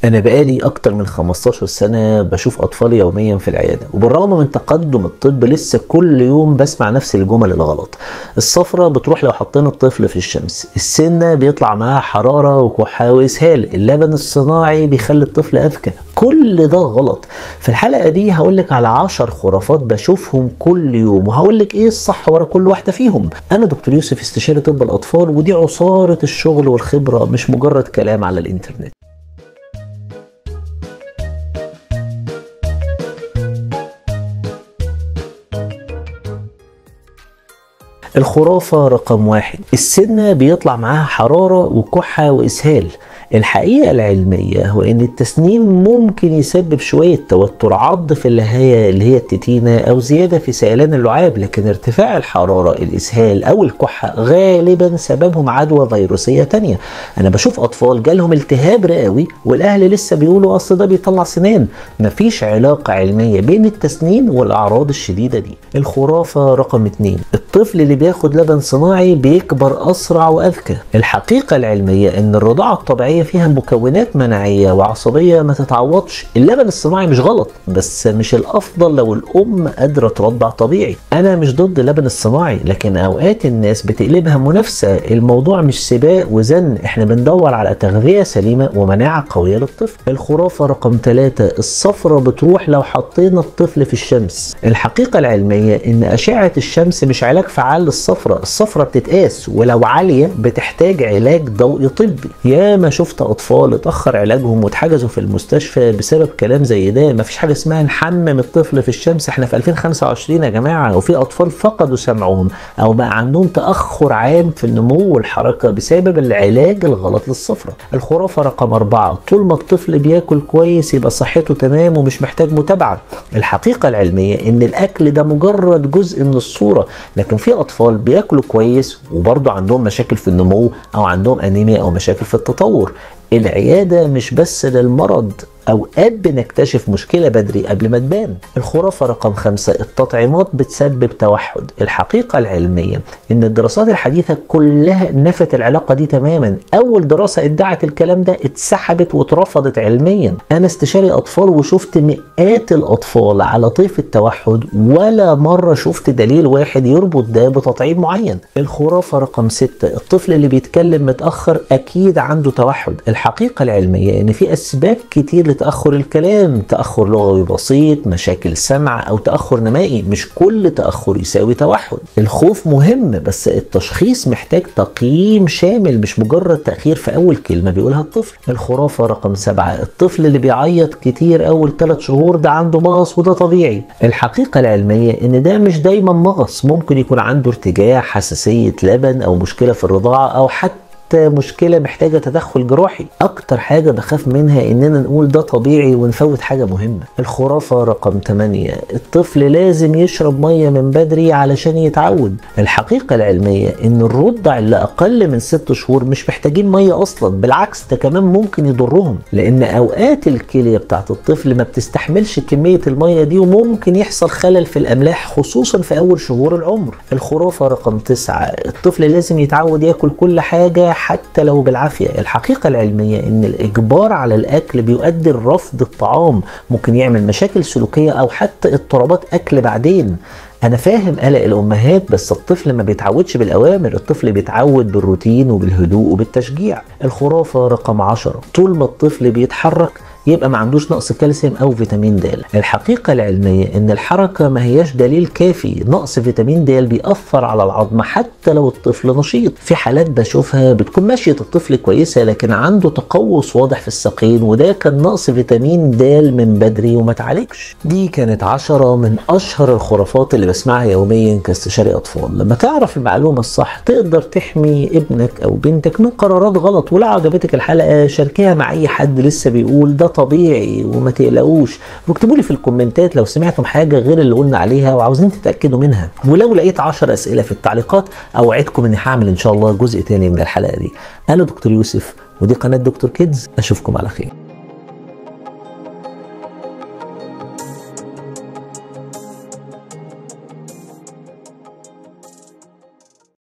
أنا بقالي أكتر من 15 سنة بشوف أطفالي يوميا في العيادة، وبالرغم من تقدم الطب لسه كل يوم بسمع نفس الجمل الغلط. الصفرة بتروح لو حطينا الطفل في الشمس، السنة بيطلع معاها حرارة وكحة وإسهال، اللبن الصناعي بيخلي الطفل أذكى. كل ده غلط. في الحلقة دي هقولك على 10 خرافات بشوفهم كل يوم، وهقولك إيه الصح ورا كل واحدة فيهم. أنا دكتور يوسف استشاري طب الأطفال، ودي عصارة الشغل والخبرة، مش مجرد كلام على الإنترنت. الخرافة رقم 1، السنة بيطلع معاها حرارة وكحة وإسهال. الحقيقة العلمية هو إن التسنين ممكن يسبب شوية توتر، عض في اللهاية اللي هي التتينة، أو زيادة في سيلان اللعاب، لكن ارتفاع الحرارة، الإسهال أو الكحة غالبا سببهم عدوى فيروسية تانية. أنا بشوف أطفال جالهم التهاب رئوي والأهل لسه بيقولوا أصل ده بيطلع سنان. مفيش علاقة علمية بين التسنين والأعراض الشديدة دي. الخرافة رقم 2، الطفل اللي بياخد لبن صناعي بيكبر أسرع وأذكى. الحقيقة العلمية إن الرضاعة الطبيعية فيها مكونات مناعية وعصبية ما تتعوضش. اللبن الصناعي مش غلط، بس مش الأفضل لو الأم قادرة ترضع طبيعي. أنا مش ضد اللبن الصناعي، لكن أوقات الناس بتقلبها منافسة. الموضوع مش سباق وزن، احنا بندور على تغذية سليمة ومناعة قوية للطفل. الخرافة رقم 3، الصفرة بتروح لو حطينا الطفل في الشمس. الحقيقة العلمية إن أشعة الشمس مش علاج فعال للصفرة. الصفرة بتتقاس، ولو عالية بتحتاج علاج ضوئي طبي. ياما شفت أطفال اتأخر علاجهم واتحجزوا في المستشفى بسبب كلام زي ده. مفيش حاجة اسمها نحمم الطفل في الشمس، احنا في 2025 يا جماعة، وفي أطفال فقدوا سمعهم أو بقى عندهم تأخر عام في النمو والحركة بسبب العلاج الغلط للصفرة. الخرافة رقم 4، طول ما الطفل بياكل كويس يبقى صحته تمام ومش محتاج متابعة. الحقيقة العلمية إن الأكل ده مجرد جزء من الصورة، لكن في أطفال بياكلوا كويس وبرضه عندهم مشاكل في النمو أو عندهم أنيميا أو مشاكل في التطور. العيادة مش بس للمرض، أوقات بنكتشف مشكلة بدري قبل ما تبان. الخرافة رقم 5، التطعيمات بتسبب توحد. الحقيقة العلمية إن الدراسات الحديثة كلها نفت العلاقة دي تماما. أول دراسة ادعت الكلام ده اتسحبت واترفضت علميا. أنا استشاري أطفال وشفت مئات الأطفال على طيف التوحد، ولا مرة شفت دليل واحد يربط ده بتطعيم معين. الخرافة رقم 6، الطفل اللي بيتكلم متأخر أكيد عنده توحد. الحقيقة العلمية إن في أسباب كتير لتأخر الكلام، تأخر لغوي بسيط، مشاكل سمع، أو تأخر نمائي. مش كل تأخر يساوي توحد. الخوف مهم، بس التشخيص محتاج تقييم شامل، مش مجرد تأخير في أول كلمة بيقولها الطفل. الخرافة رقم 7، الطفل اللي بيعيط كتير أول 3 شهور ده عنده مغص وده طبيعي. الحقيقة العلمية إن ده مش دايما مغص، ممكن يكون عنده ارتجاع، حساسية لبن، أو مشكلة في الرضاعة، أو حتى مشكلة محتاجة تدخل جراحي. أكتر حاجة بخاف منها إننا نقول ده طبيعي ونفوت حاجة مهمة. الخرافة رقم 8، الطفل لازم يشرب مية من بدري علشان يتعود. الحقيقة العلمية إن الرضع اللي أقل من 6 شهور مش محتاجين مية أصلا، بالعكس ده كمان ممكن يضرهم، لأن أوقات الكلية بتاعت الطفل ما بتستحملش كمية المية دي، وممكن يحصل خلل في الأملاح خصوصا في أول شهور العمر. الخرافة رقم 9، الطفل لازم يتعود ياكل كل حاجة حتى لو بالعافية. الحقيقة العلمية إن الإجبار على الأكل بيؤدي لرفض الطعام، ممكن يعمل مشاكل سلوكية أو حتى اضطرابات أكل بعدين. أنا فاهم قلق الأمهات، بس الطفل ما بيتعودش بالأوامر، الطفل بيتعود بالروتين وبالهدوء وبالتشجيع. الخرافة رقم 10، طول ما الطفل بيتحرك يبقى ما عندوش نقص كالسيوم او فيتامين د. الحقيقة العلمية ان الحركة ما هياش دليل كافي، نقص فيتامين د بيأثر على العظم حتى لو الطفل نشيط. في حالات بشوفها بتكون ماشية الطفل كويسة لكن عنده تقوس واضح في الساقين، وده كان نقص فيتامين د من بدري وما تعالجش. دي كانت 10 من اشهر الخرافات اللي بسمعها يوميا كاستشاري اطفال. لما تعرف المعلومة الصح تقدر تحمي ابنك او بنتك من قرارات غلط. ولو عجبتك الحلقة شاركيها مع اي حد لسه بيقول ده طبيعي وما تقلقوش، واكتبوا لي في الكومنتات لو سمعتم حاجة غير اللي قلنا عليها وعاوزين تتاكدوا منها. ولو لقيت 10 اسئلة في التعليقات اوعدكم اني هعمل ان شاء الله جزء تاني من الحلقة دي. انا دكتور يوسف ودي قناة دكتور كيدز، اشوفكم على خير.